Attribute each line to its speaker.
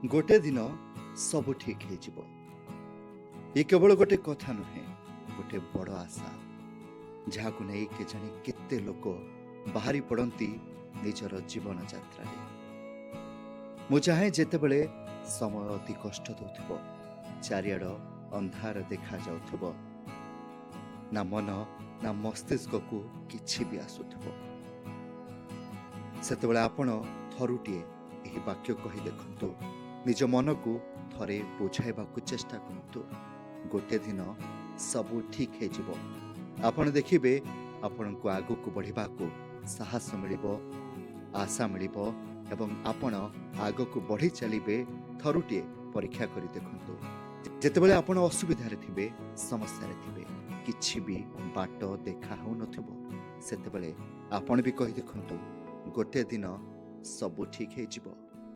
Speaker 1: ଗୋଟେ ଦିନ ସବୁ ଠିକ୍ ହେଇଯିବ। ଇଏ କେବଳ ଗୋଟେ କଥା ନୁହେଁ, ଗୋଟେ ବଡ଼ ଆଶା, ଯାହାକୁ ନେଇ କେଜାଣି କେତେ ଲୋକ ବାହାରି ପଡ଼ନ୍ତି ନିଜର ଜୀବନ ଯାତ୍ରାରେ। ମୁଁ ଚାହେଁ ଯେତେବେଳେ ସମୟ ଅତି କଷ୍ଟ ଦେଉଥିବ, ଚାରିଆଡ଼ ଅନ୍ଧାର ଦେଖାଯାଉଥିବ, ନା ମନ ନା ମସ୍ତିଷ୍କକୁ କିଛି ବି ଆସୁଥିବ, ସେତେବେଳେ ଆପଣ ଥରୁଟିଏ ଏହି ବାକ୍ୟ କହି ଦେଖନ୍ତୁ। ନିଜ ମନକୁ ଥରେ ବୁଝାଇବାକୁ ଚେଷ୍ଟା କରନ୍ତୁ, ଗୋଟେ ଦିନ ସବୁ ଠିକ୍ ହେଇଯିବ। ଆପଣ ଦେଖିବେ ଆପଣଙ୍କୁ ଆଗକୁ ବଢ଼ିବାକୁ ସାହସ ମିଳିବ, ଆଶା ମିଳିବ ଏବଂ ଆପଣ ଆଗକୁ ବଢ଼ି ଚାଲିବେ। ଥରୁଟିଏ ପରୀକ୍ଷା କରି ଦେଖନ୍ତୁ। ଯେତେବେଳେ ଆପଣ ଅସୁବିଧାରେ ଥିବେ, ସମସ୍ୟାରେ ଥିବେ, କିଛି ବି ବାଟ ଦେଖା ହେଉନଥିବ, ସେତେବେଳେ ଆପଣ ବି କହି ଦେଖନ୍ତୁ, ଗୋଟେ ଦିନ ସବୁ ଠିକ୍ ହେଇଯିବ।